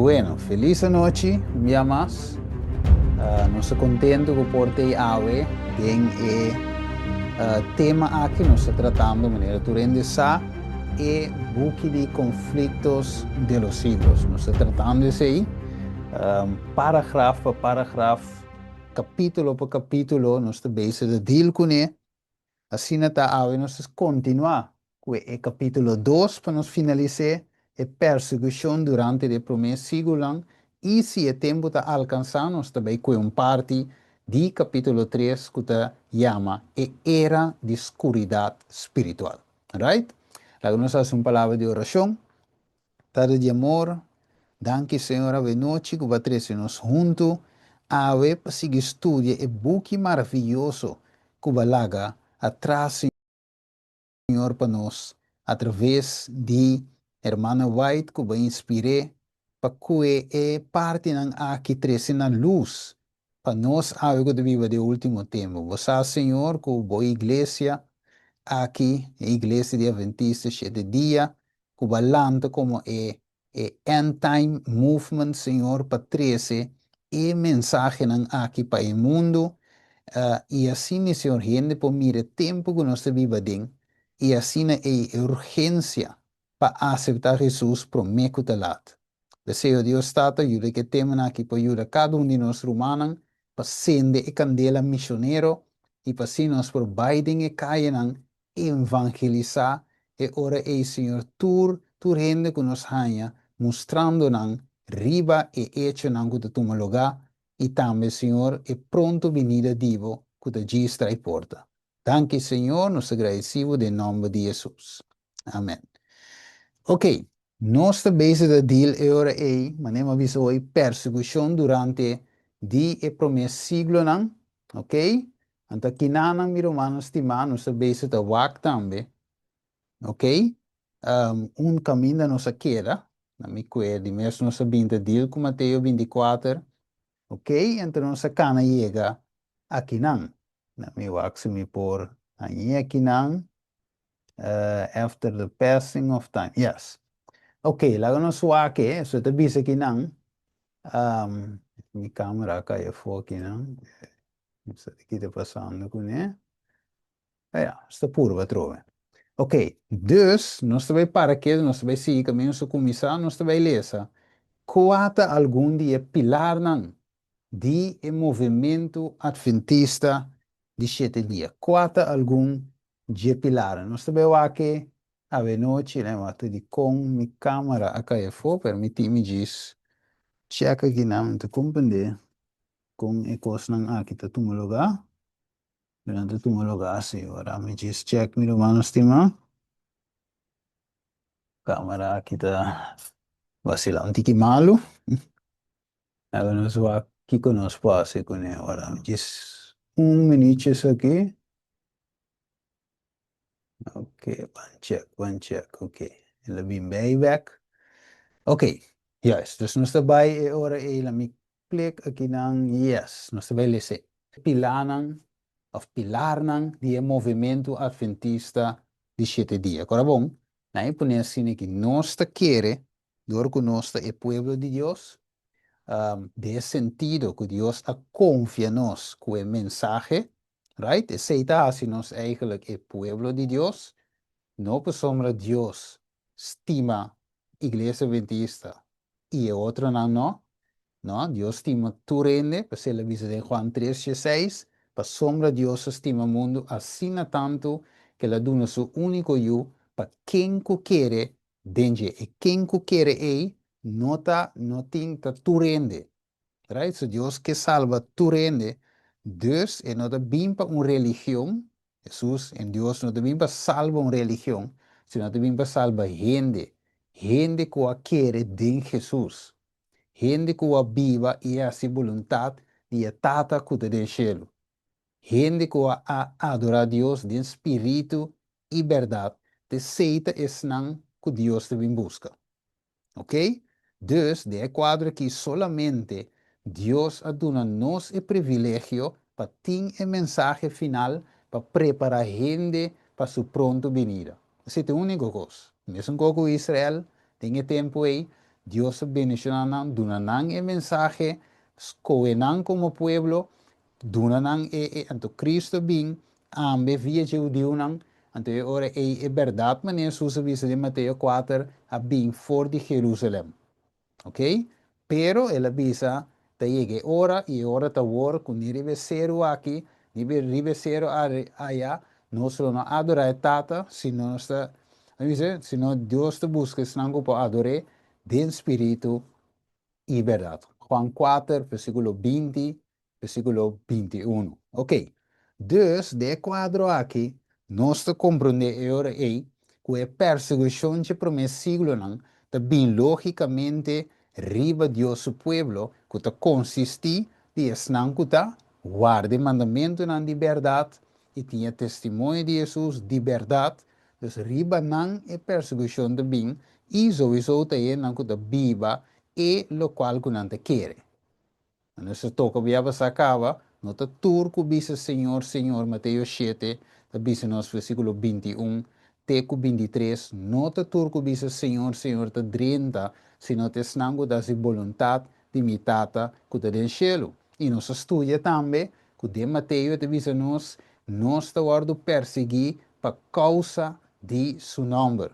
Bueno, felis anochi un bia mas. Nos ta contento cu por t'ey awe den e tema aki. Nos ta tratando, manera tur hende sa, e buki di Conflictos de los Siglos. Nos ta tratando esey paragraf pa paragraf, capitulo pa capitulo, nos ta bezig ta deal cune. Asina ta awe nos ta kontinuá ku e kapítulo dos pa nos finalis'é e persekushon durante di e promé siglonan i si e tempu ta alkansá nos ta bai kue un parti di kapítulo tres ku ta yama e era di skuridat spiritual. Right? Laga nos hasi un palabra di orashon. Tata di amor, danki Señor awe nochi ku bo a trese nos huntu awe pa sigui studia e buki maraviyoso ku bo a laga atras Señor pa nos atraves di Hermana White ku bo a inspir'é pa kue e partinan aki trese na lus pa nos awe ku ta biba den ultimo tempu. Bo sa Señor ku bo iglesia aki, e iglesia di Adventista Shete Dia, ku bo a lanta komo e e end time movement Señor pa trese e mensahenan aki pa e mundu i asina Señor hende por mira e tempu ku nos ta biba aden i asina ei e urgensia pa asepta Hesus prome ku ta lat. Deseo Dios Tata yuda ku e temanan aki por yuda kada un di nos rumannan pa sende e kandela mishonero i pa asina nos por bai den e kayenan Evangelisá e ora ei, Señor, tur tur hende ku nos haña, mustrando nan riba e echonan ku ta tuma lugá, i tambe, Señor, e pronto binida di Bo ku ta djis trai porta. Danki, Señor, nos ta gradisí Bo den nòmber di Hesus. Amen. Oké, nos ta bezig ta deal e ora ei, manera mi a bisa hoy, persekushon durante di e promé siglonan, oké? Anto kinanan mi rumannan stimá nos ta bezig ta wak tambe, ok? Un kaminda nos a keda, na mi kue di mes nos a bin ta deal ku Mateo 24, ok? Anto nos a kana yega akinan. Na mi wak si mi por hañ'é akinan, after the passing of time, yes. Ok, laga nos wak e, so e ta bisa akinan, mi kamera a kai afó akinan. No sa di ki ta pasando kuné. Ah ya, nos ta purba atrobe. Ok, dus nos ta bai para ketu, nos ta bai sigui kaminda nos a kuminsá, nos ta bai lesa kua ta algun di e pilarnan di e movementu Adventista di shete dia. Kua ta algun dje pilarnan? Nos ta bai wak e awenochi, lei wak dikon mi kamera a kai afó, pero mi tin mi djis chèk akinan, mi ta komprendé. Kon e kosnan aki ta tuma lugá? Nan ta tuma lugá si ora mi djis check mi rumannan stimá. Kamera aki ta basilá un tiki malu. Laga nos wak kiko nos por hasi kuné ora mi djis un minutjes aki. Ok, ban check, ban check, ok. El a bin bij bek. Ok, juist. Dus nos ta bai e ora ei la mi klik akinan, yes, nos ta bai lese. Pilanan of pilarnan di e movementu Adventista di shete dia. Kora bon, nan e pone asina ki nos ta kere dor ku nos ta e pueblo di Dios, den e sentido ku Dios a konfia nos ku e mensahe, Right? Esei ta hasi nos eigenlijk e pueblo di Dios, no pasobra Dios stima Iglesia Adventista i e otronan no. No, Dios stima tur hende, p'esei el a bisa den Juan tres dieseis, Pasobra Dios a stima mundu asina tantu ku el a duna su úniko Yu pa ken ku kere den dje. E ken ku kere ei no ta, no tin, ta tur hende. Right? So Dios ke salba tur hende, dus e no ta bin pa un religion, Hesus en Dios no ta bin pa salba un religion, sino ta bin pa salba hende, hende ku a kere den Hesus, hende ku a biba i a hasi boluntat di e Tata ku ta den shelu, hende ku a a adora Dios den spiritu i bèrdat, t'esei ta esnan ku Dios ta bin buska. Ok? Dus, den e kuadro aki solamente Dios a duna nos e privilegio pa tin e mensahe final pa prepará hende pa su pronto binida. Esei ta e úniko kos. Mesun kos ku Israel den e tempu ei, Dios a bendishoná nan, duna nan e mensahe, skohe nan komo pueblo, duna nan e, e anto Kristu a bin ambe via dje hudiunan, anto e ora ei e bèrdat manera Hesus a bisa den Mateo kuater a bin for di Jerusalèm. Ok? Pero el a bisa, Ta yega e ora, i e ora ta awor, ku ni riba e seru aki, ni riba e seru aya, nos lo no adorá e Tata, sino nos ta, a bisa, sino Dios ta buska esnan ku por ador'é den spiritu i bèrdat. Juan kuater, versíkulo 20 versíkulo 21. Ok. Dus, den e kuadro aki, nos ta komprondé e ora ei ku e persekushon dje promé siglonan ta bin lógikamente riba Dios su pueblo ku ta konsistí di esnan ku ta warda e mandamentunan di bèrdat i tin e testimonio di Hesus di bèrdat. Dus riba nan e persekushon ta bin i souiso ta e nan ku ta biba e lokual ku nan ta kere. Nos a toka bia pasá kaba, no ta tur ku bisa Señor, Señor, Mateo 7 ta bisa nos versíkulo 21 te ku 23, no ta tur ku bisa Señor, Señor ta drenta, sino ta esnan ku ta hasi boluntat di mi Tata ku ta den shelu. I nos a studia tambe ku den Mateo e ta bisa nos, nos ta wòrdu persiguí pa kousa di su nòmber,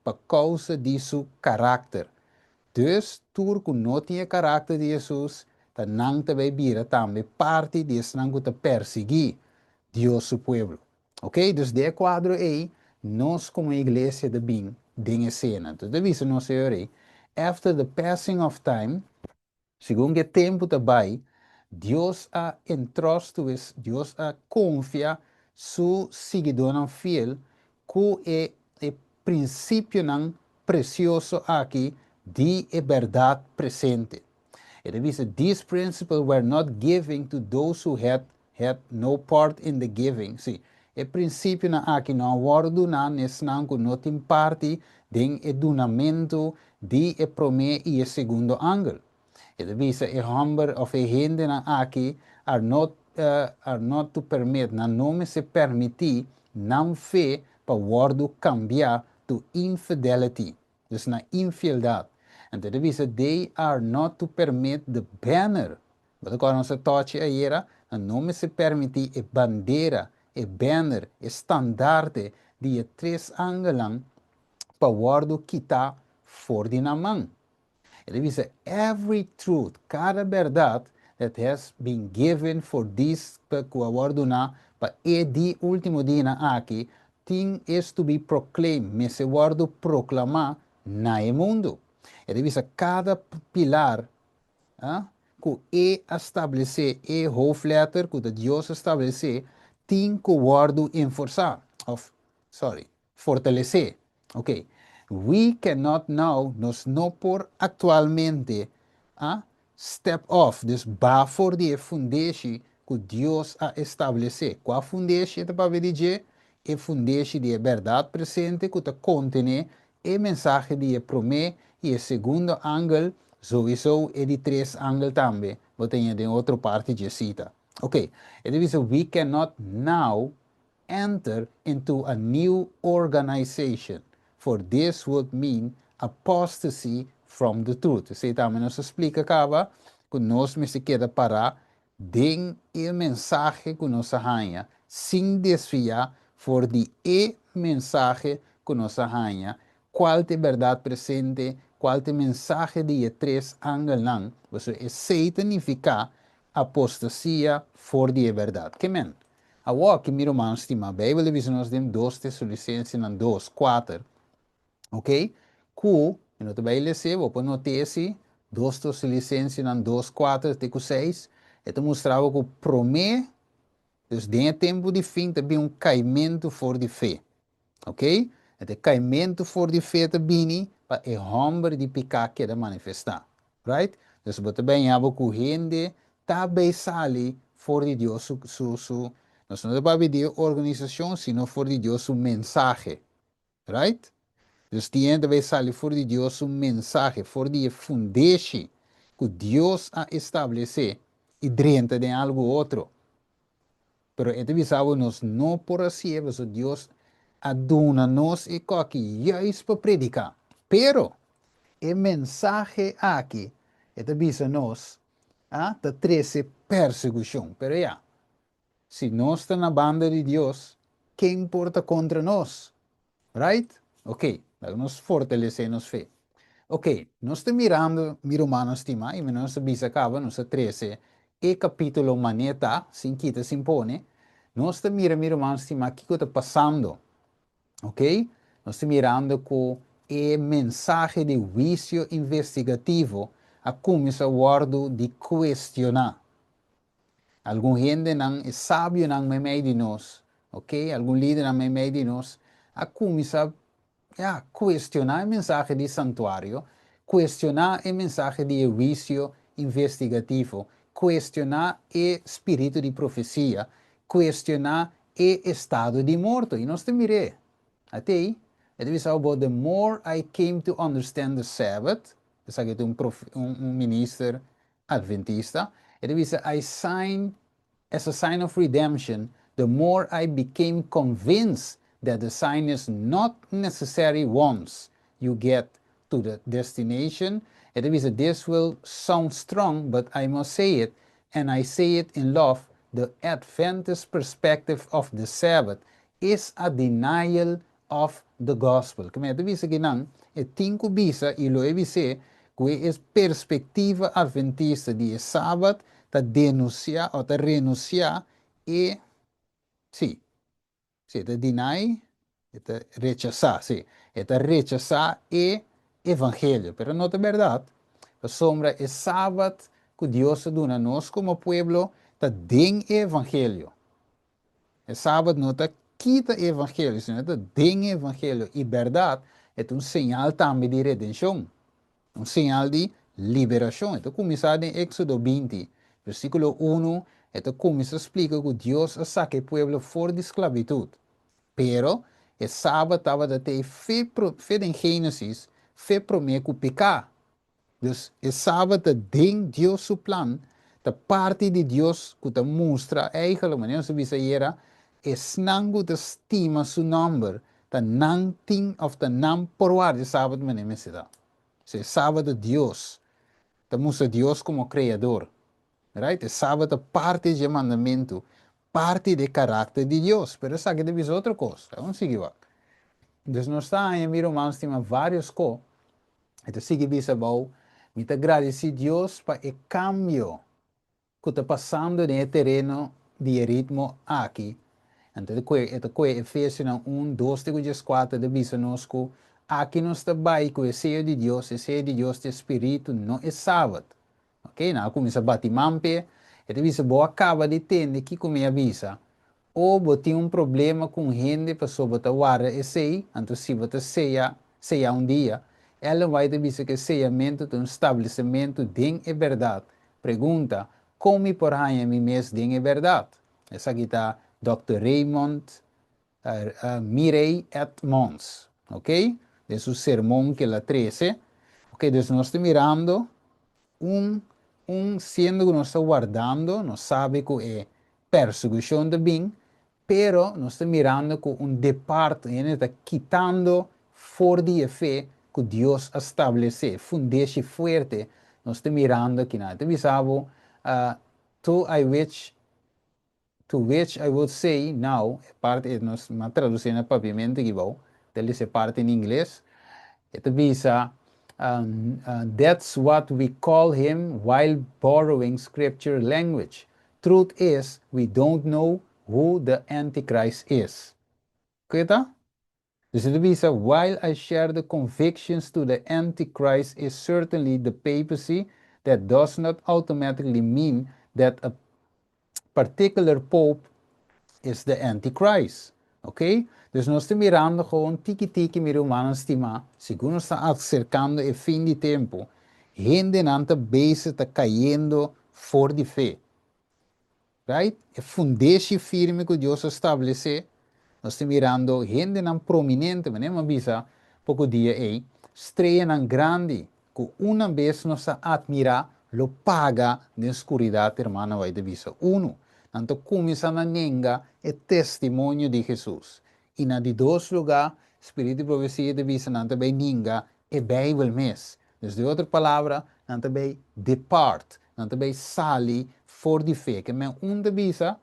pa kousa di su karakter. Dus, tur ku no tin e karakter di Hesus, ta nan ta bai bira tambe parti di esnan ku ta persiguí Dios su pueblo. Oke, dus den e kuadro ei, nos komo iglesia ta bin den esena. Entonces ta bisa nos Señor ei, After the passing of time, segun ku e tempu ta bai, Dios a entrust to his, Dios a konfia su siguidónan fiel ku e e prinsipionan presioso aki di e bèrdat presente. E ta bisa, These principles were not given to those who had had no part in the giving. Sí, e prinsipionan aki no a wòrdu duná na esnan ku no tin parti den e dunamentu di e promé i e segundo angel. E ta bisa e hòmber òf e hendenan aki are not are not to permit, nan no mester permití nan fe pa wòrdu kambiá to infidelity, dus na infieldat. Anto e ta bisa they are not to permit the banner, bo ta kòrda nos a tòchi ayera, nan no mester permití e bandera, e banner, e standarte di e tres angelnan pa wòrdu kitá for di nan man. E ta bisa, Every truth, kada bèrdat, that has been given for this, pa ku a wòrdu duná pa e di último dianan aki, tin is to be proclaimed, mester wòrdu proklamá na e mundu. E ta bisa, kada pilar, ah, ku e a stablesé, e hoofdletter ku ta Dios a stablesé, tin ku wòrdu enforsá, òf, sorry, fortalesé. Ok. We cannot now, nos no por aktualmente, a step off, dus ba for di e fundeshi ku Dios a establesé. Kua fundeshi e ta papia di dje? E fundeshi di e bèrdat presente ku ta kontené e mensahe di e promé i e segundo angel, souiso e di tres angel tambe, bo ta haña den otro parti dje sita. Ok. E ta bisa we cannot now enter into a new organization, for this would mean apostasy from the truth. Esei tambe nos a splika kaba ku nos mester keda pará den e mensahe ku nos a haña, sin desviá for di e mensahe ku nos a haña, kual ta e bèrdat presente, kual ta e mensahe di e tres angelnan, pasobra esei ta nifiká apostasia for di e bèrdat. Ke men? Awor ki mi ruman stima, Beibel ta bisa nos den 2 Tesalonicensenan 2, 4, ok, ku, mi no ta bai les'é, bo por not'é si, 2 Tesalonicensenan 2, 4 te ku 6, e ta mustra bo ku promé, dus den e tempu di fin ta bin un kaimentu for di fe. Ok? E kaimentu for di fe ta bini pa e hòmber di piká keda manifestá. Right? Dus bo ta baña bo ku hende ta bay sali for di Dios su, su, su, nos no ta papia di e organisashon, sino for di Dios su mensahe. Right? Dus tin hende ta bay sali for di Dios su mensahe, for di e fundeshi ku Dios a establesé i drenta den algu otro. Pero e ta bisa bo nos no por hasié pasobra Dios a duna nos e koki juist pa prediká. Pero, E mensahe aki, e ta bisa nos, ah, ta trese persekushon. Pero ya, si nos ta na banda di Dios, ken por ta kontra nos? Right? Ok, laga nos fortalesé nos fe. Ok, nos ta mirando, mi rumannan stimá, i nos a bisa kaba, nos a trese e kapítulo manera ta, sin kita, sin pone. Nos ta mira, mi ruman stimá, kiko ta pasando. Ok? Nos ta mirando ku e mensahe di huisio investigativo a kuminsá wòrdu di kuestioná. Algun hendenan, e sabionan meimei di nos, ok, algun lidernan meimei di nos a kuminsá, ya, kuestioná e mensahe di santuario, kuestioná e mensahe di e huisio investigativo, kuestioná e spiritu di profesia, kuestioná e estado di morto. I nos ta mir'é. Atei, e ta bisa bo, "The more I came to understand the Sabbath," esaki ta un minister adventista, e ta bisa, "I sign as a sign of redemption, the more I became convinced that the sign is not necessary once you get to the destination." E ta bisa, "This will sound strong, but I must say it, and I say it in love, the Adventist perspective of the Sabbath is a denial of the gospel." Ku e ta bisa akinan, e tin ku bisa i lo e bisa ku e perspektiva adventista di sabat ta denunsiá òf ta renunsiá e si, ta deny, ta rechasá, si, ta rechasá e evangelio, pero no ta bèrdat. Pasobra e sabat ku Dios a duna nos komo pueblo ta den evangelio. E sabat no ta kita evangelio, sino ta den evangelio. I bèrdat, e un señal tambe di redenshon. Un señal di liberashon. E ta kuminsá den Éksodo 20, versíkulo 1, e ta kuminsá splika ku Dios a saka e pueblo for di sklabitut. Pero e sabat tabata fe, fe den Génesis, fe promé ku piká. Dus e sabat den Dios su plan, ta parti di Dios ku ta mustra, eigenlijk, manera nos a bisa ayera, esnan ku ta stima su nòmber, ta nan tin òf ta nan por warda sabat manera mester ta. E sabat di Dios, ta mustra Dios komo kreador. Right? E sabat ta parti di mandamentu, parti di karakter di Dios. Pero esaki ta bisa otro kos. Ban sigui. Dus nos ta haña, mi ruman stimá, vários kos. Anto, sigui bisa bou, mi ta gradisí Dios pa e kambio ku ta pasando den e tereno di ritmo aki. Anto, e ta Efesionan 1, 2, 3, 4, ta bisa nos ku aki nos ta bai ku e seyo di Dios, e seyo di Dios ta spiritu, no e sabat. Ok? Nan a kuminsá bati man p'e, e ta bisa, "Bo a kaba di tende kiko mi a bisa. O bo tin un problema ku hende pasobra bo ta warda esei, anto si bo ta seya, seya un dia." Ellen White bisa ku seyamentu ta un establesimentu den e bèrdat. Pregunta, kon mi por haña mi mes den e bèrdat? Esaki ta Dr. Raymond Mirey Edmonds, ok? Den su sermon ku el a trese. Ok, dus nos ta mirando un siendo ku nos ta wardando, nos sabe ku e persekushon ta bin, pero nos ta mirando ku un depart, ta kitando for di fe ku Dios a establesé, fundeshi fuerte, nos ta mirando akinan. Ta bisa bo, to I which to which I would say now, parti, nos a tradusí na papiamentu aki bou, e parti na ingles, ta bisa, "That's what we call him while borrowing scripture language. Truth is, we don't know who the Antichrist is." Kita? Dus e ta bisa, "While I share the convictions to the Antichrist is certainly the papacy, that does not automatically mean that a particular pope is the Antichrist." Ok? Dus nos ta mirando gewoon tiki-tiki, mi ruman stimá, segun nos ta aserkando e fin di tempu, hendenan ta bezig ta kayendo for di fe. Right? E fundeshi firme ku Dios a establesé, nos ta mirando hendenan prominente, manera m'a bisa poko dia ei, streanan grandi, ku un bes nos a atmirá, lo paga den skuridat, ruman White a bisa. Uno, nan ta kuminsá nenga e testimonio di Hesus. I na di dos lugá, Spiritu di Profesia ta bisa nan ta bai nenga e Beibel mes. Dus den otro palabra, nan ta bay depart, nan ta bay sali for di fe. Ke men un ta bisa,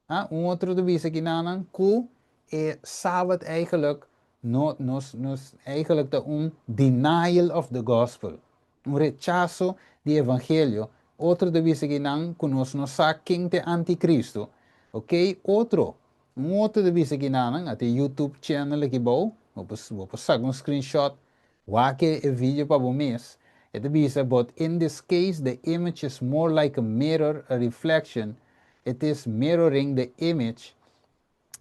ah, un otro ta bisa kinanan ku e Sabbat eigenlijk no, nos eigenlijk ta un denial of the gospel, un rechaso di evangelio. Otro ta bisa kinan ku nos no sa ken ta anticristo. Ok, otro. Un otro ta bisa kinanan, ata YouTube channel aki bou, bo por saka un screenshot, wak e video pa bo mes. E ta bisa, "But in this case the image is more like a mirror, a reflection. It is mirroring the image."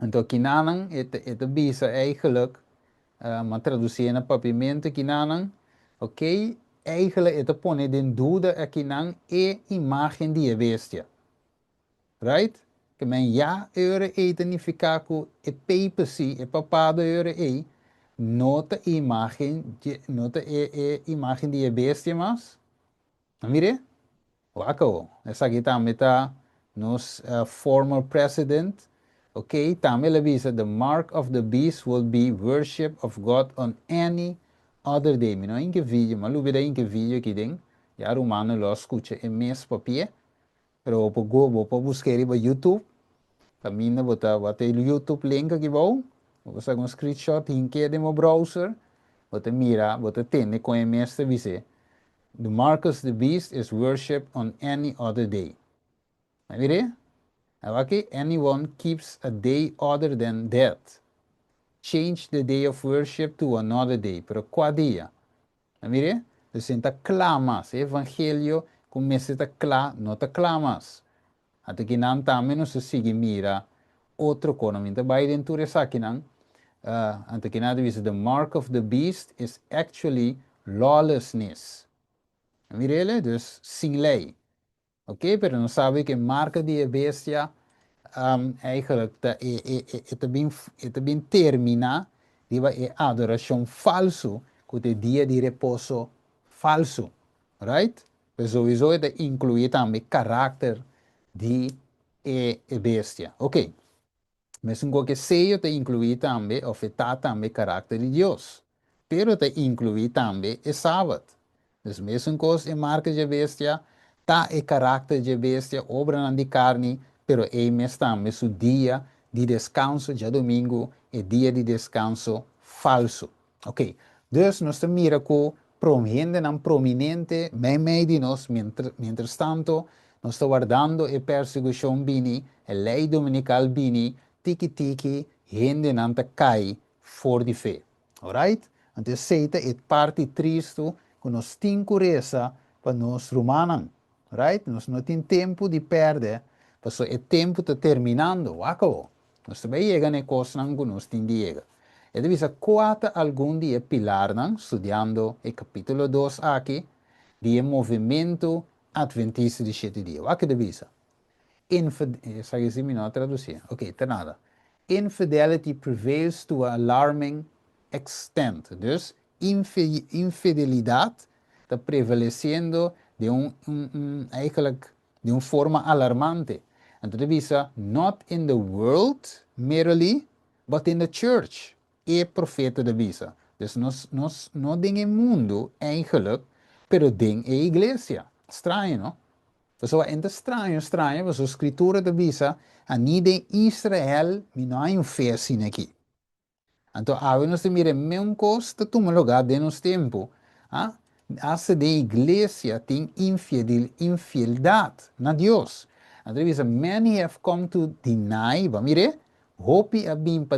Anto kinanan, e ta bisa eigenlijk, m'a tradusí na papiamento kinanan, ok, eigenlijk e ta pone den duda akinan e imagen di bestia. Right? Ke men ya ora ei ta nifiká ku e papacy, e papado ora ei, no ta imagen, no ta e imagen di bestia mas. Mira? Wak, esaki tambe ta nos former president, ok, tambe el a bisa, "The mark of the beast will be worship of God on any other day." Mi no tin video, m'a lubidá tin video aki den, ya ruman lo skucha e mes papia, pero bo por go, bo por buska riba YouTube, kaminda bo ta, bo tin YouTube link aki bou, bo saka un screenshot, hink'é den browser, bo ta mira, bo ta tende kon e mes ta bisa. "The mark of the beast is worship on any other day." Mira? Aki, "Anyone keeps a day other than that. Change the day of worship to another day." Pero kua dia? Mira? Dus ta kla mas. Evangelio kuminsá ta kla, no ta kla mas. Ata akinan tambe nos ta sigui mira otro kos. Mi ta bai den tur esakinan. Ata akinan bisa, "The mark of the beast is actually lawlessness." Mira, dus sin lei. Ok, pero nos sabi ku marka di bestia eigenlijk ta, e ta bin terminá riba e adorashon falsu, ku e dia di reposo falsu. Right? Pero sowieso ta inkluí tambe karakter di e bestia. Ok. Mesun ku seyo ta inkluí tambe, òf ta tambe karakter di Dios. Pero ta inkluí tambe e Sabat. Dus mesun kos e marka di bestia, ta e karakter di bestia, obra di karni, pero e mes tambe su dia di deskanso, djadumingu, e dia di deskanso falsu. Ok. Dus nos mira ku hendenan prominente, mei di nos, mientras tanto, nos ta wardando e persekushon bini, e lei dominikal bini, tiki tiki, hendenan ta kai for di fe. Alright? Anto, esei ta e parti tristu ku nos tin ku resa pa nos rumannan. Right? Nos no tin tempu di pèrdè, pasobra e tempu ta terminando, akabó. Nos tambe yega na kosnan ku nos tin di yega. E ta bisa kua ta algun di e pilarnan, studiando e kapítulo 2 aki, di movementu adventista di shete dia. Wak e ta bisa. Esaki si mi no a tradusí. Ok, ta nada. "Infidelity prevails to an alarming extent." Dus, infidelidat ta prevalesiendo di un, eigenlijk di un forma alarmante. Anto, ta bisa, "Not in the world merely, but in the church." E profeta ta bisa. Dus nos no den mundu eigenlijk, pero den e iglesia. Straño, no? Pasobra ta straño, straño, pasobra Skritura ta bisa, ni den Israel, mi no tin un fe asina aki. Anto, awe nos mira mesun kos ta tuma lugá den nos tempu. Ah? Asta den iglesia tin infideldat na Dios. Anto, bisa, "Many have come to deny," ban mira, hopi a bin pa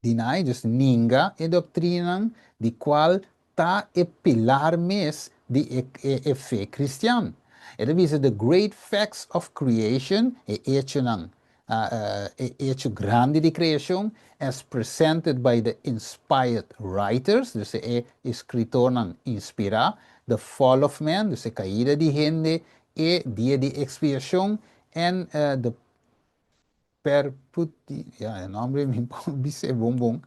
deny, dus ninga e doktrina di kual ta e pilar mes di e fe kristian. E ta bisa, "The great facts of creation," e echonan, e echo grandi di kreashon, "as presented by the inspired writers," dus e eskritornan inspirá, "the fall of man," dus e kaida di hende, e dia di ekspiashon, and the perputi, ja, e nòmber mi bisa bon bon,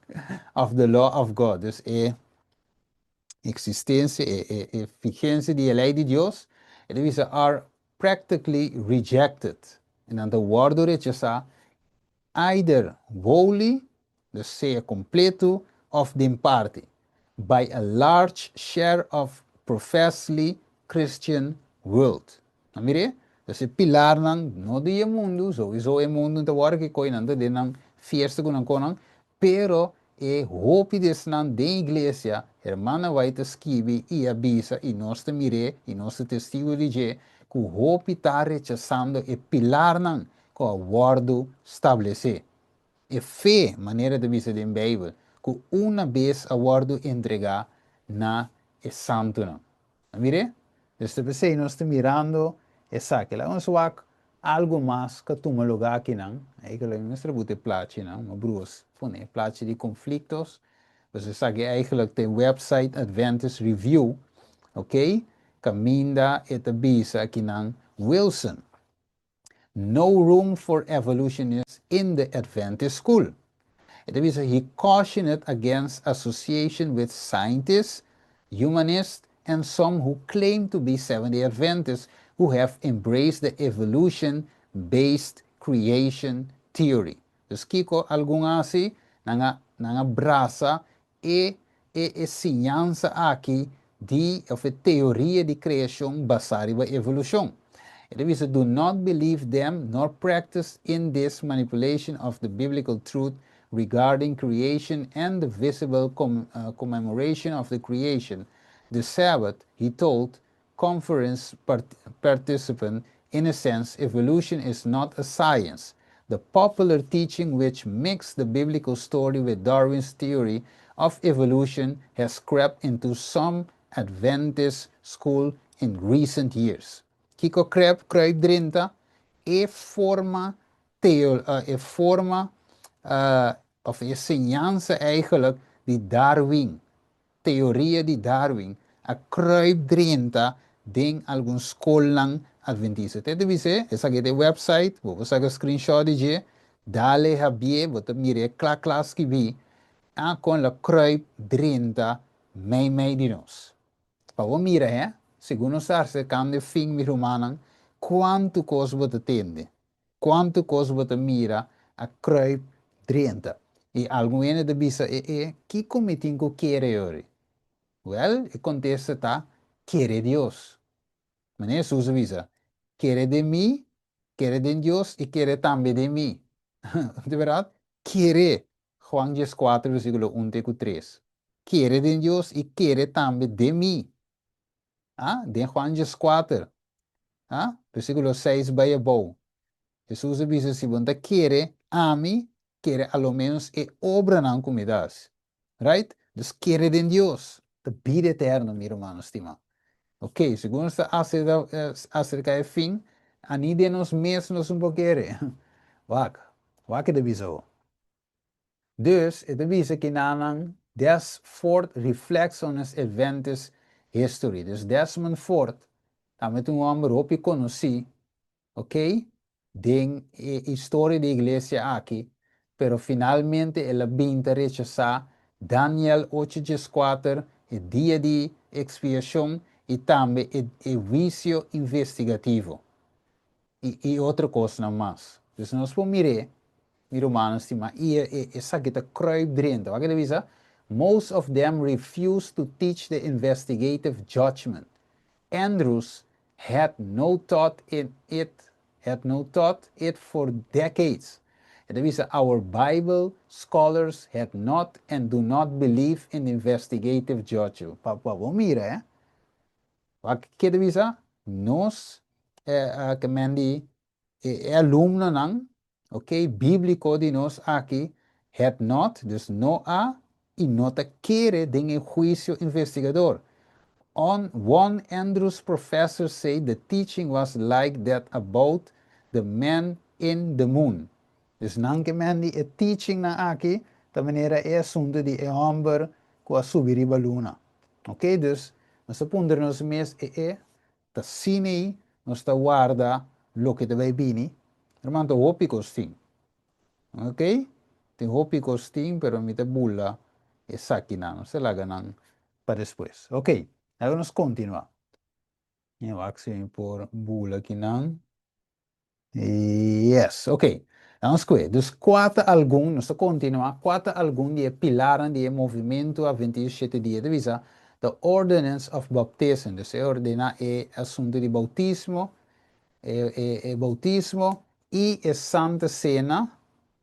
"of the law of God," dus e eksistensia e vigensia di lei di Dios, e ta bisa, "are practically rejected." I nan ta wòrdu rechasá either wholly, dus sea kompleto, òf den parti. by a large share of professedly Christian world. A mir'é? Dus e pilarnan no di e mundu, souiso e mundu ta wòrdu ki koi nan ta den nan fiesta ku nan konan, pero e hopi di esnan den iglesia, hermana White ta skibi i a bisa i nos ta mir'é i nos ta testigu di dje, ku hopi ta rechasando e pilarnan ku a wòrdu stablesé. E fe, manera ta bisa den Beibel, ku una bes a wòrdu entregá na e santunan. A mir'é? Dus ta p'esei nos ta mirando esaki. Laga nos wak algu mas ku a tuma lugá akinan. Ei ku lo mester buta e plachinan, ma Bruce pone e plachi di konfliktos. Dus esaki eigenlijk ta e website Adventist Review, oké, kaminda e ta bisa akinan Wilson. No room for evolutionists in the Adventist school. E ta bisa he cautioned against association with scientists, humanists, and some who claim to be Seventh-day Adventists who have embraced the evolution-based creation theory. Dus kiko algun a hasi? Nan a nan a brasa e e e siñansa aki di of e teoria di kreashon basá riba evolushon. E ta bisa, Do not believe them nor practice in this manipulation of the biblical truth regarding creation and the visible commemoration of the creation, the Sabbath, he told conference participant, in a sense, evolution is not a science. The popular teaching which mixed the biblical story with Darwin's theory of evolution has crept into some Adventist school in recent years. Kiko kruip, kruip drenta? E forma teo, e forma of e enseñansa eigenlijk di Darwin, teoria di Darwin, a kruip drenta den algun skolnan adventista. Te ta bis'é, esaki ta e website, bo por saka screenshot di dje, dale habié, bo ta mir'é kla kla skibí, a kon la kruip drenta mei mei di nos. Pa bo mira, he, segun nos ta aserkando e fin, mi rumannan, kuantu kos bo ta tende. Kuantu kos bo ta mira a kruip drenta. I algun hende ta bisa, E e, kiko mi tin ku kere yori? Wèl, e kontesta ta, Kere Dios. Manera Hesus a bisa, Kere den mi, kere den Dios i kere tambe den mi. Di bèrdat? Kere! Juan 14 versíkulo 1 te ku 3. Kere den Dios i kere tambe den mi. Ah, den Juan 14, ah, versíkulo 6 bai abou. Hesus a bisa, si bo no ta kere ami, kere a lo ménos e obranan ku mi ta hasi. Right? Dus kere den Dios ta bida eterno, mi rumannan stimá. Ok, segun nos ta aserká e fin, ani den nos mes nos no por kere. Wak, wak e ta bisa bo. Dus, e ta bisa kinanan Des Ford reflects on his Adventist history. Dus Desmond Ford tambe ta un homber hopi conoci, ok, den e historia di iglesia aki, pero finalmente el a bin ta rechasa Daniel ocho 14, e dia di expiacion y tambe e e huicio investigativo y y otro cosnan mas. Dus nos por mir'é. Mi rumannan stima, i e esaki ta kruip drenta. Wak e ta bisa? Most of them refused to teach the investigative judgment. Andrews had no taught in it had no taught it for decades. E ta bisa, Our Bible scholars had not and do not believe in the investigative judgment. Pa pa bo mira, eh. Wak ke ta bisa? Nos, eh, ke men di e alumnonan, ok, bíbliko di nos aki had not, dus no a i no ta kere den e huisio investigador. On one Andrews professor say the teaching was like that about the man in the moon. Dus nan ke men di e teachingnan aki ta manera e asuntu di e hòmber ku a subi riba luna. Ok, dus nos ta puntra nos mes e e Ta sinei nos ta warda loke ta bai bini? Herman, ta hopi kos tin. Ok? Tin hopi kos tin, pero mi ta bula esakinan. Nos ta laga nan pa despues. Ok, laga nos kontinuá. Mi wak si mi por bula kinan. Yes, ok. Nos kue, dus kua ta algun, nos ta kontinuá, kua ta algun di e pilarnan di e movimentu Adventista Shete Dia? Ta bisa, The ordinance of baptism, dus e ordená e asuntu di boutismo, e, e, e boutismo i e Santa Sena,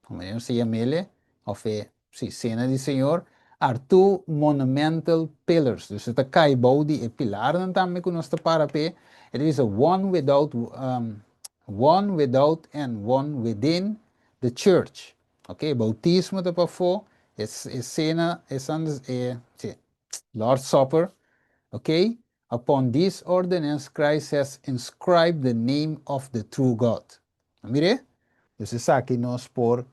komo nos ta yam'ele, òf e, sí, Sena di Señor, are two monumental pillars. Dus e ta kai bou di e pilarnan tambe ku nos ta para p'e. E ta bisa one without and one within the church. Ok, boutismo ta pafó, e, e sena, e, san, e, sí, Lord's Supper. Ok, upon this ordinance Christ has inscribed the name of the true God. Mire, dus esaki nos por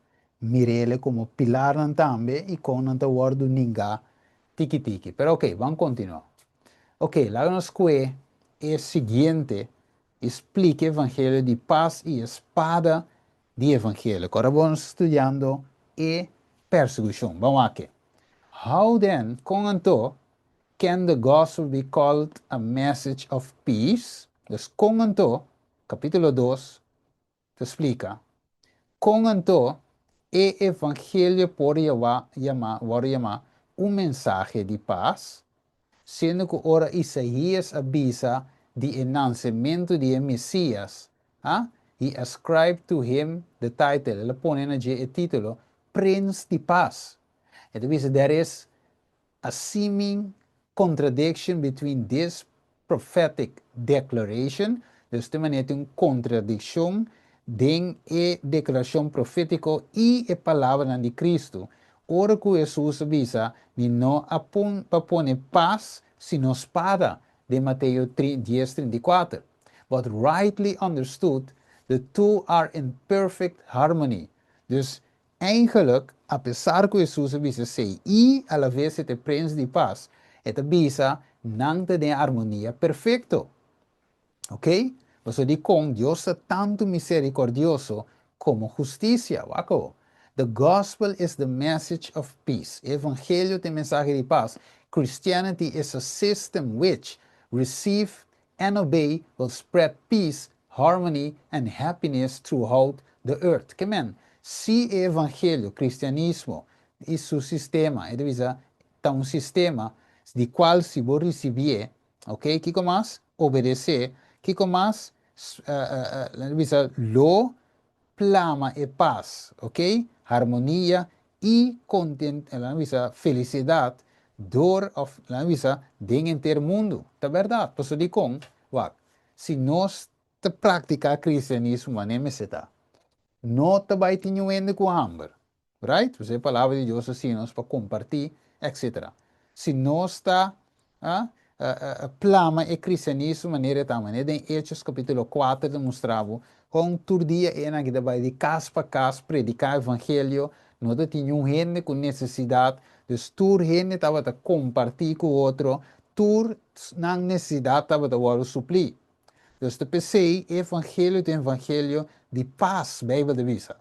mir'é komo pilarnan tambe i kon nan ta wòrdu ninga tiki tiki. Pero ok, ban kontinuá. Ok, laga nos kue e siguiente splika evangelio di pas i spada di evangelio. Awor ban studiando e persekushon. Ban aki. How then, kon anto, can the gospel be called a message of peace? Dus kon anto, kapítulo 2, ta splika. Kon anto, e evangelio por yama, por yama un mensahe di pas, siendo ku ora Isaías a bisa di e nasementu di Mesias, ah, he ascribed to him the title, el a pone na dje e título, Prens di Pas. E ta bisa, there is a seeming contradiction between this prophetic declaration, dus ta manera un kontradikshon den e deklarashon profétiko i e palabra di Kristu. Ora ku Hesus a bisa, mi no a bin pa pone pas, sino spada, di Mateo 10, 34. But rightly understood, the two are in perfect harmony. Dus eigenlijk, apesar ku Hesus a bisa esei, i a la bes e prens di pas, e ta bisa nan ta den harmonia perfekto. Ok? Bo di kon Dios ta tantu miserikordioso komo hustisia. Wak. The gospel is the message of peace. Evangelio ta mensahe di pas. Christianity is a system which receive and obey will spread peace, harmony and happiness throughout the earth. Ke men, si evangelio, kristianismo i su sistema, e ta un sistema di kual si bo risibí, ok? Kiko mas? Obedesé. Kiko mas? Bisa, lo plama e pas, ok? Harmonia i kontent, bisa, felisidat, dor òf, bisa, den henter mundu. Ta berdat? Paso di kon, wak, si nos ta praktiká kristianismo, manera mester ta. No ta bai tin hende ku hamber. Right? E palabra di Dios asina, nos pa kompartí, etc. Si nos ta plama e kristianismo manera ta, manera den Hechos kapítulo 4 ta mustra bo, kon tur dia nan a bai di kas pa kas prediká evangelio, no tin un hende ku nesesidat, dus tur hende tabata kompartí ku otro, tur nan nesesidat tabata suplí. Dus ta p'esei, evangelio ta evangelio di pas, Beibel ta bisa.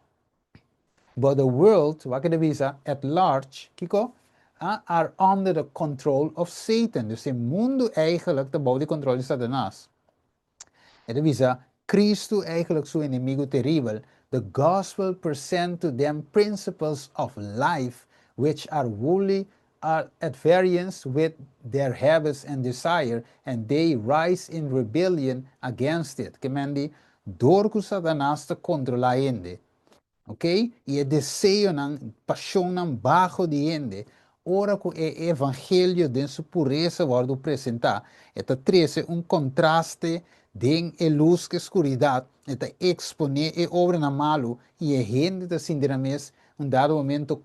But the world, wak e ta bisa, at large, kiko, are under the control of Satan. Dus e mundu eigenlijk ta bou di kontrol di Satanas. E ta bisa, Kristu eigenlijk su enemigu teribel. The gospel present to them principles of life which are wholly are at variance with their habits and desire, and they rise in rebellion against it. Ke men di, dor ku Satanas ta kontrolá hende, ok? I e deseonan, pashonnan baho di hende, ora ku e evangelio den su puresa wòrdu presentá, e ta trese un kontraste den e lus ku skuridat, e ta eksponé e obranan malu i e hende ta sinti mes un dado momento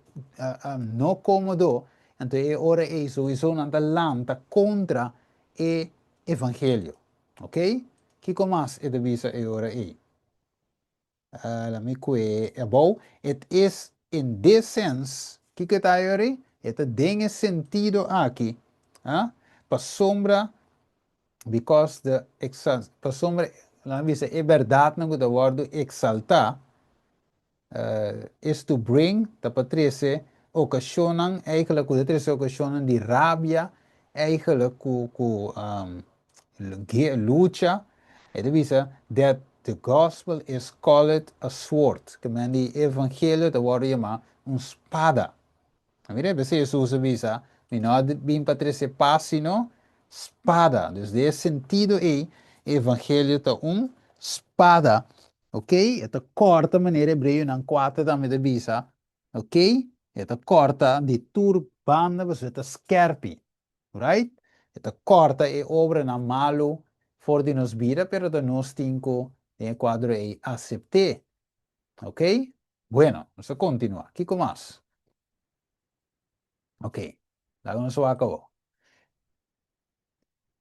no kómodo, anto e ora ei sowieso nan ta lanta kontra e evangelio. Ok? Kiko mas e ta bisa e ora ei? Laat me kue abou. It is in this sense, kiko ta ei? E ta den sentido aki, ah? Pasombra, because the pasombra, laat me bisa, e berdat nan ku ta wòrdu eksaltá, is to bring, ta pa trese okashonnan, eigenlijk ku trese okashonnan di rabia, eigenlijk ku lucha, e ta bisa, that The gospel is called a sword. Ke men di evangelio ta wòrdu yamá un spada. A mira, p'esei Hesus a bisa, Mi no a bin pa trese pas sino spada. Dus den e sentido ei, evangelio ta un spada. Ok? E ta kòrta manera Hebreonan 4 tambe ta bisa. Ok? E ta kòrta di tur banda pasobra e ta skèrpi. Right? E ta kòrta e obranan malu for di nos bida, pero ta nos tin ku den e kuadro ei asept'é. Ok? Bueno, nos ta kontinuá. Kiko mas? Ok, laga nos wak awor.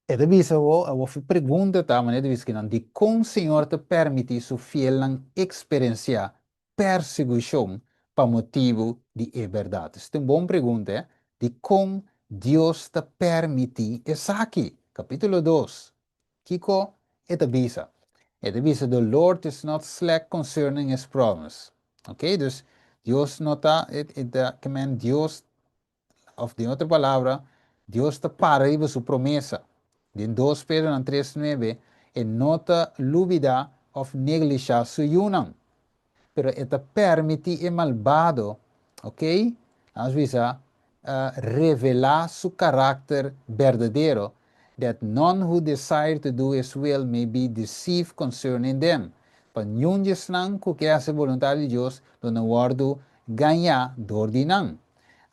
E ta bisa awor, awor fi pregunta ta, manera ta bisa kinan, dikon Señor ta permití su fielnan eksperensiá persigushon pa motibu di e bèrdat? Esei ta un bon pregunta, eh? Dikon Dios ta permití esaki? Kapítulo 2, Kiko e ta bisa? E ta bisa, The Lord is not slack concerning his promise. Ok, dus Dios no ta, e ta ke men Dios, of den otro palabra, Dios ta para riba su promesa. Den 2 Pedronan 3:9, e no ta lubida of neglisha su yunan. Pero e ta permití e malbado, ok, lanos bisa, revelá su karakter berdadero, that none who desire to do his will may be deceived concerning them, pa niun di esnan ku ke hasi boluntat di Dios lo no wòrdu gañá dor di nan.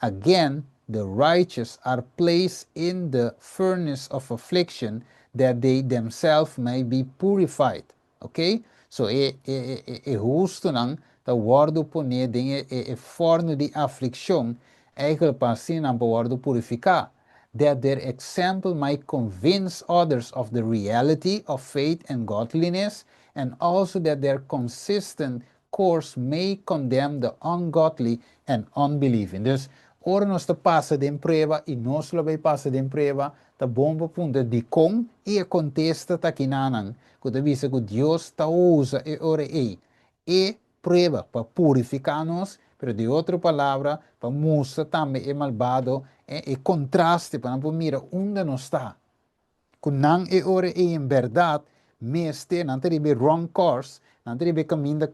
Again, the righteous are placed in the furnace of affliction, that they themselves may be purified. Ok? So e e e e hustunan ta wòrdu poné den e e e fòrnu di aflikshon, eikel pa asina nan por wòrdu purifiká, that their example might convince others of the reality of faith and godliness, and also that their consistent course may condemn the ungodly and unbelieving. Dus, ora nos ta pasa den prueba, i nos lo bay pasa den prueba, ta bon pa puntra dikon, i e kontesta ta kinanan, ku ta bisa ku Dios ta usa e ora ei e prueba pa purifiká nos, pero di otro palabra, pa mustra tambe e malbado e e kontraste, pa nan por mira unda nos ta. Ku nan e ora ei en bèrdat mester, nan ta riba e wrong course, nan ta riba e kaminda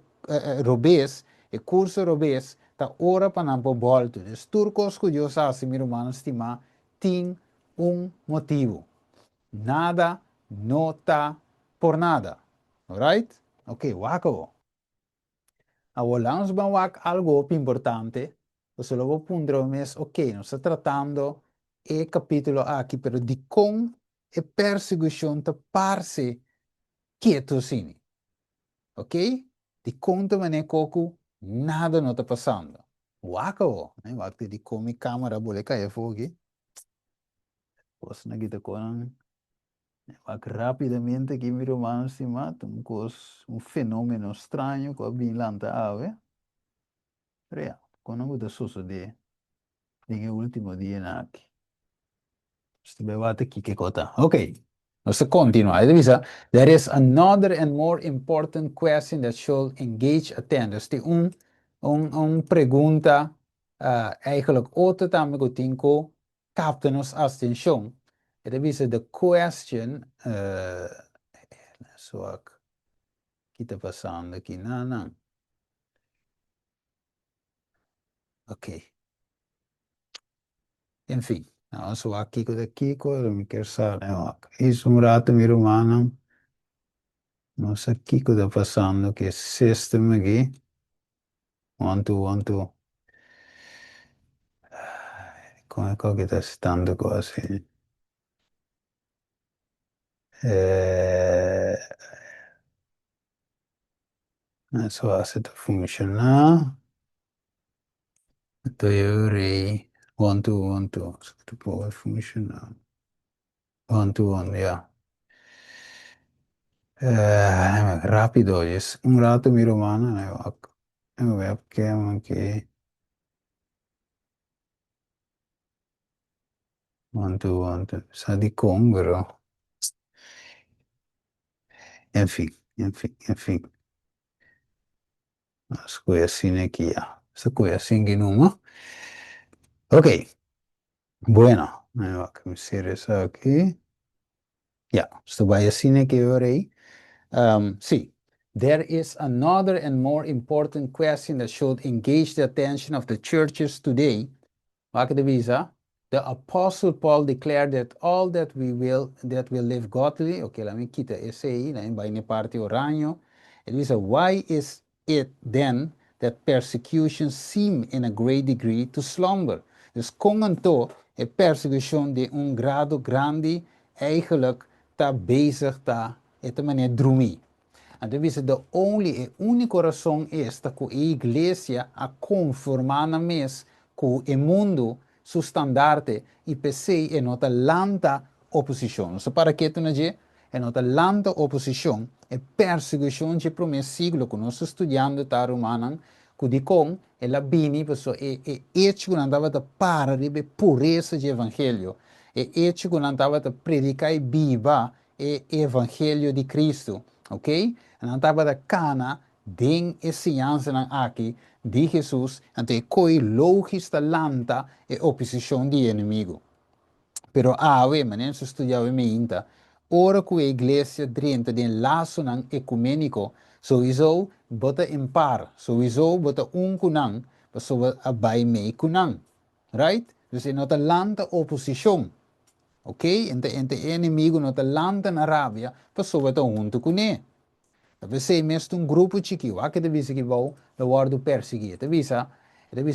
robes, e kurso robes, ta ora pa nan por bòltu. Dus tur kos ku Dios hasi, mi rumannan stimá, tin un motibu. Nada no ta por nada. Alright? Ok, wak awor. Awor laat nos ban wak algo hopi importante, pasobra lo bo puntra bo mes, ok, nos ta tratando e capítulo aki, pero dikon e persecucion ta parse ketu asini? Ok? Dikon ta manera koku nada no ta pasando? Wak awor, wak te dikon mi camera bole kai afó aki. Kosnan aki ta konan Wak rapidamente aki mi ruman stima, ta un kos, un fenomeno straño ku a bin lanta awe. Pero ya, kono ku ta sosodé den e ultimo dianan aki. Nos ta bai wak kiko ku ta. Ok, nos ta kontinuá. E ta bisa, There is another and more important question that should engage attention. Dus tin un, un, un pregunta, eigenlijk otro tambe ku tin ku kapta nos atenshon. E ta bisa the question, let's wak ki ta pasando aki nan. Ok. En fin, nos wak kiko ta kiko, mi kier sa, wak. Is un rato mi rumannan, no sa kiko ta pasando ku e system aki. One two one two. Kon e koki ta hasi tantu kos aki? Eso hasi ta funshoná. Toyo rei one two one two. Ta por funshoná. One two one, ya. Rápido, djis un rato mi rumannan e wak e webcam aki. One two one two, sa dikon pero en fin, en fin, en fin. Nos koe asina aki ya. Nos ta koe asina aki numa. Ok. Bueno, mi wak mi sera esaki. Ya, nos ta bai asina aki ora ei. Sí. There is another and more important question that should engage the attention of the churches today. Wak e bisa. The Apostle Paul declared that all that will live godly. Ok, laga mi kita esei, ne, bai na parti oraño. E ta bisa, why is it then that persecution seem in a great degree to slumber? Dus kon anto e persekushon di un grado grandi eigenlijk ta bezig ta e ta manera drumi. Anto bisa the only e úniko rason ta ku e iglesia a konformá nan mes ku e mundu su standarte i p'esei e no ta lanta oposishon. So para ketu na dje e no ta lanta oposishon e persekushon di promé siglo ku nos ta studiando ta rumannan ku dikon el a bini paso e echo ku nan tabata para riba puresa di evangelio, e echo ku nan tabata prediká i biba e evangelio di Kristu, ok? Nan tabata kana den e siñansanan aki di Hesus, anto e kos lógiko ta lanta e oposishon di enemigu. Pero awe, manera nos a studia mainta, ora ku e iglesia drenta den lasonan ekuméniko, sowieso bo ta in par, sowieso bo ta un ku nan, pasobra a bai mei ku nan. Right? Dus e no ta lanta oposishon. Ok? Anto e enemigu no ta lanta na rabia, pasobra ta huntu kuné. P'esei mes un grupo chikí, wak e ta bisa ku bou, lo wòrdu persiguí. E ta bisa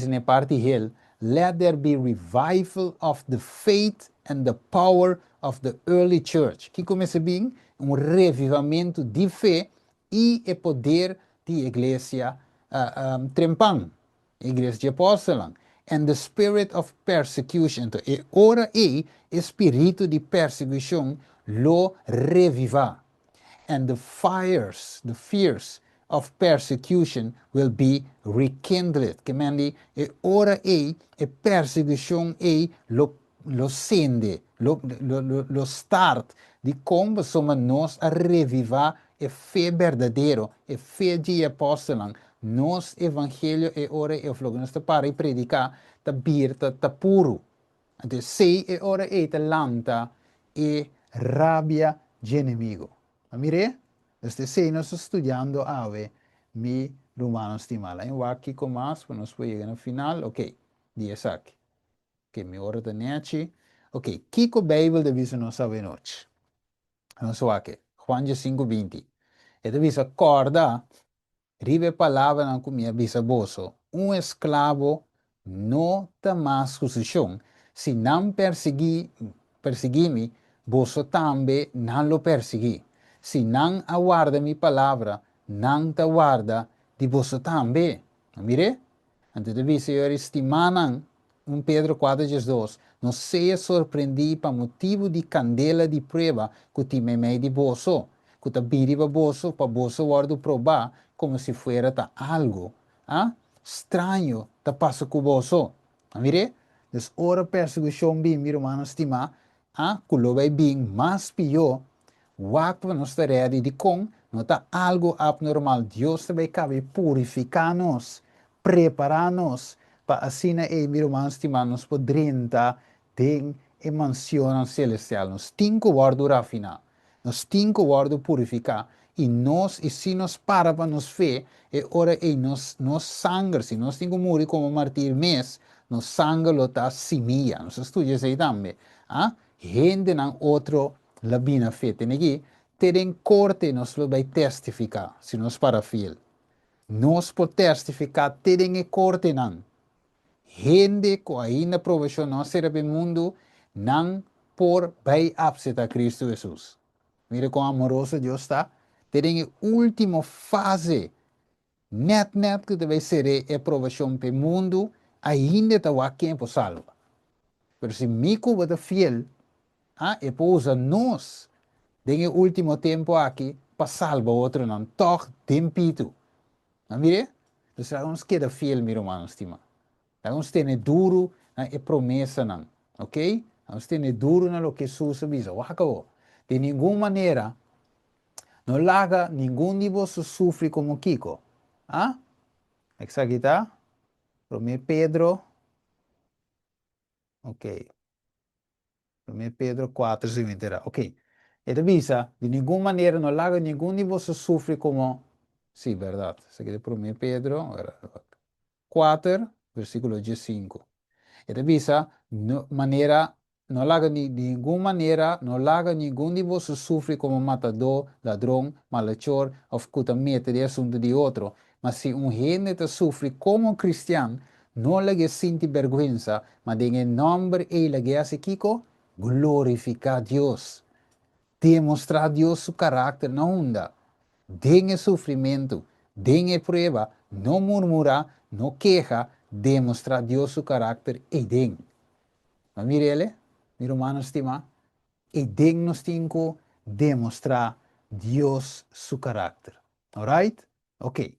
na parti hel, let there be revival of the faith and the power of the early church. Kiko mester bin? Un revivamentu di fe i e poder di iglesia trempan, iglesia di apòstelnan. And the spirit of persecution. Anto, e ora ei, e spiritu di persekushon lo revivá. And the fires, the fears of persecution will be rekindled. Ke men di, e ora ei, e persekushon ei lo sende, lo start di kon soma nos a revivá e fe berdadero, e fe di apòstelnan. Nos evangelio e ora ei loke nos ta para i prediká, ta bir ta puru. Anto, si e ora ei ta lanta e rabia di enemigu. A mir'é? Esei nos ta studiando awe, mi rumannan stimá. Laga wak kiko mas, pa nos por yega na final. Ok, di esaki. Ok, mi ora ta nechi. Ok, kiko Beibel ta bisa nos awe nochi? Nos wak. Juan 5:20. E ta bisa kòrda riba e palabranan ku mi a bisa boso. Un esklabo no ta mas ku su shon. Si nan persiguí mi, boso tambe nan lo persiguí. Si nan a warda mi palabra, nan ta warda di boso tambe. Mir'é? Anto e ta bisa stimánan 1 Pedro 4:12, no sea sorprendí pa motibu di kandela di prueba ku tin meimei di boso, ku ta bini pa boso, pa boso wòrdu probá komo si fuera ta algu straño ta pasa ku boso. Mir'é? Dus ora persekushon bin, mi rumannan stimá, ku lo bai bin mas pió, wak pa nos ta ready dikon no ta algu abnormal. Dios ta bai kaba purifiká nos, prepará nos, pa asina ei, mi rumannan stimá, nos por drenta den e manshonnan selestial. Nos tin ku wòrdu rafiná. Nos tin ku wòrdu purifiká. I si nos para pa nos fe, e ora ei nos sanger, si nos tin ku muri komo martir mes, nos sanger lo ta simia. Nos a studia esei tambe. Ah? Hendenan otro lo bin na fe. Tene aki, te den korte nos lo bai testifiká, si nos para fiel. Nos por testifiká te den e kortenan. Hende ku ainda probashon no a sera pa mundu, nan por bai aseptá Kristu Hesus. Mira kon amoroso Dios ta. Te den e último fase, net net ku ta bai sera e probashon pa mundu, ainda ta wak ken por salba. Pero si mi ku bo ta fiel, e por usa nos den e último tempu aki pa salba otronan, tòg den pitu. No mir'é? Dus laga nos keda fiel, mi rumannan stimá. Laga nos tene duru na e promesanan, ok? Laga nos tene duru na loke Hesus a bisa. Wak awor. Di ningun manera, no laga ningun di boso sufri komo kiko. Ah? Esaki ta? Promé Pedro. Ok. 1 Pedro 4, 20. Ok. E ta bisa, di ningun manera no laga ningun di boso sufri komo. Sí, bèrdat. Esaki ta Promé Pedro 4, versíkulo 15. E ta bisa, No manera, no laga di ningun manera, no laga ningun di boso sufri komo matadó, ladron, malechor òf ku ta mete den asuntu di otro. Ma si un hende ta sufri komo kristian, no lag'é sinti bèrgwensa, ma den e nòmber ei lag'é hasi kiko? Glorifiká Dios. Demostrá Dios su karakter na unda? Den e sufrimentu, den e prueba, no murmurá, no keha, demostrá Dios su karakter eiden. Bo mira el, mi rumannan stimá? Eiden nos tin ku demostrá Dios su karakter. Alright? Oké.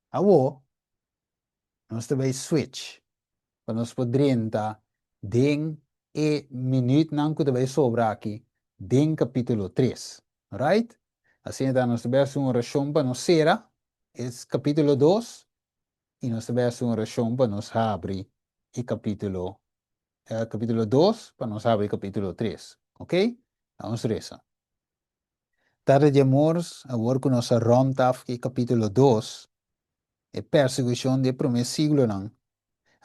Awor, nos ta bai switch pa nos por drenta den e minuutnan ku ta bai sobra aki den kapítulo tres. Alright? Asina ta nos ta bai hasi un orashon pa nos sera e kapítulo dos i nos ta bai hasi un orashon pa nos habri e kapítulo kapítulo dos pa nos habri kapítulo tres. Ok? Nos resa. Tata di amor, awor ku nos a rònt af e kapítulo dos, e persekushon di e promé siglonan.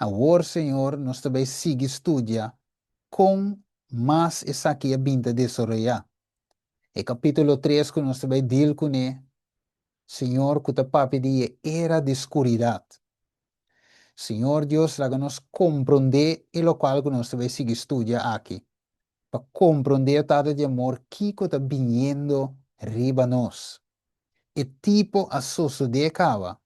Awor, Señor, nos ta bai sigui studia kon mas esaki a bin ta desaroyá. E kapítulo tres ku nos ta bai deal kuné, Señor, ku ta papia di e era di skuridat. Señor Dios, laga nos komprondé e lokual ku nos ta bai sigui studia aki, pa komprondé, Tata di amor, kiko ta biniendo riba nos. E tipo a sosodé kaba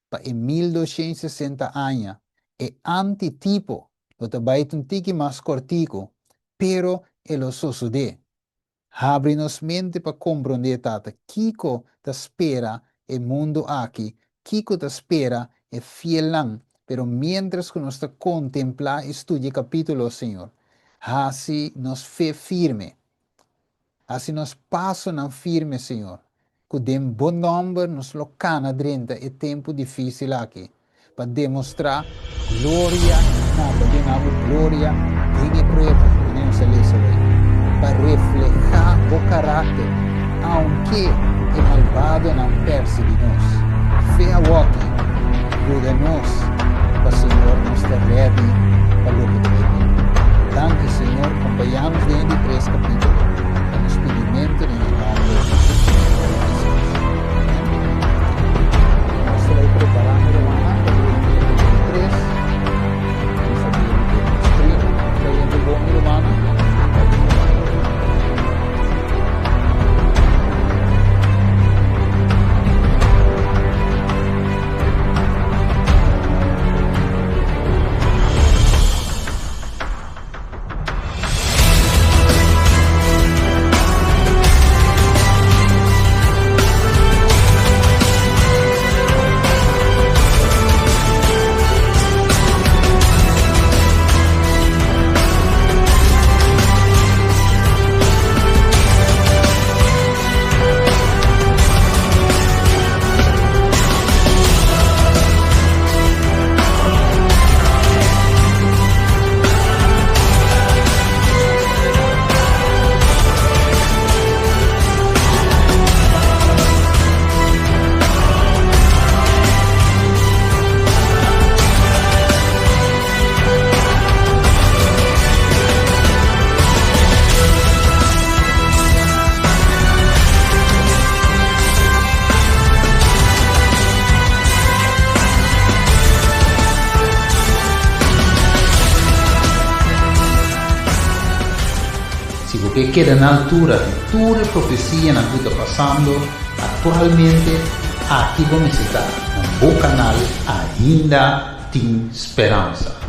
pa e 1260 aña, e antitipo lo ta bai ta un tiki mas kòrtiku, pero e lo sosodé. Habri nos mente pa komprondé, Tata, kiko ta spera e mundu aki, kiko ta spera e fielnan, pero miéntras ku nos ta kontemplá i studia e kapítulo, Señor, hasi nos fe firme. Hasi nos pasonan firme, Señor, ku den Bo nòmber nos lo kana drenta e tempu difísil aki, pa demostrá gloria na Bo, duna Bo gloria den e prueba, manera nos a lesa awor, pa reflehá Bo karakter, aunke e malbadonan pèrsiguí nos. Fe awoki, yuda nos pa, Señor, nos ta rèdi pa loke ta bai bini. Danki, Señor, kompañá nos den e di tres kapítulo. Ta nos pidimentu den e nòmber di Señor Hesus. Amèn. Nos ta bai prepará mi rumannan pa drenta kapítulo tres. Mi sa bira di e stream ta yendo bon mi rumannan. Si bo ke keda na altura di tur e profesianan ku ta pasando aktualmente, aki bo mester ta na bo kanal Ainda Tin Speransa.